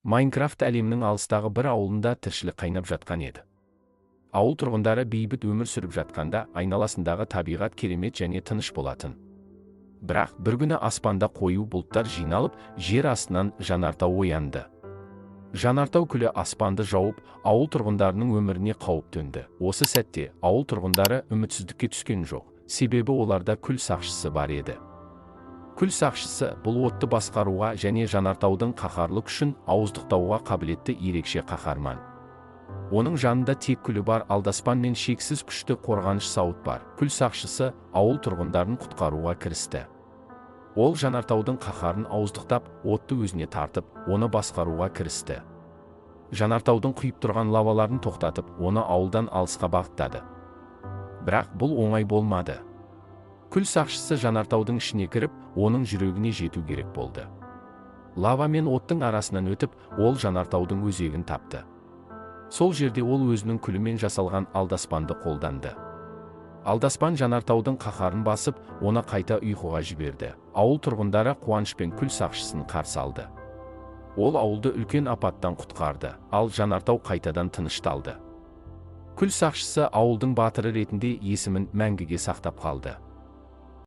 Майнкрафт әлемінің алыстағы бір ауылында тіршілік қайнап жатқан еді. Ауыл тұрғындары бейбіт өмір сүріп жатқанда, айналасындағы табиғат керемет және тыныш болатын. Бірақ бір күні аспанда қою бұлттар жиналып, жер астынан жанартау оянды. Жанартау күлі аспанды жауып, ауыл тұрғындарының өміріне қауіп төнді. Осы сәтте ауыл тұрғындары үмітсіздікке түскен жоқ, себебі оларда күл сақшысы бар еді. Күл сақшысы – бұл отты басқаруға және жанартаудың қаһарлы күшін ауыздықтауға қабілетті ерекше қаһарман. Оның жанында тек күлі бар алдаспан мен шексіз күшті қорғаныш сауыт бар. Күл сақшысы ауыл тұрғындарын құтқаруға кірісті. Ол жанартаудың қаһарын ауыздықтап, отты өзіне тартып, оны басқаруға кірісті. Жанартаудың құйып тұрған лаваларын тоқтатып, оны ауылдан алысқа бағыттады. Бірақ бұл оңай болмады. Күл сақшысы жанартаудың ішіне кіріп, оның жүрегіне жету керек болды. Лава мен оттың арасынан өтіп, ол жанартаудың өзегін тапты. Сол жерде ол өзінің күлімен жасалған алдаспанды қолданды. Алдаспан жанартаудың қаһарын басып, оны қайта ұйқыға жіберді. Ауыл тұрғындары қуанышпен күл сақшысын қарсы алды. Ол ауылды үлкен апаттан құтқарды, ал жанартау қайтадан тынышталды. Күл сақшысы ауылдың батыры ретінде есімін мәңгіге сақтап қалды.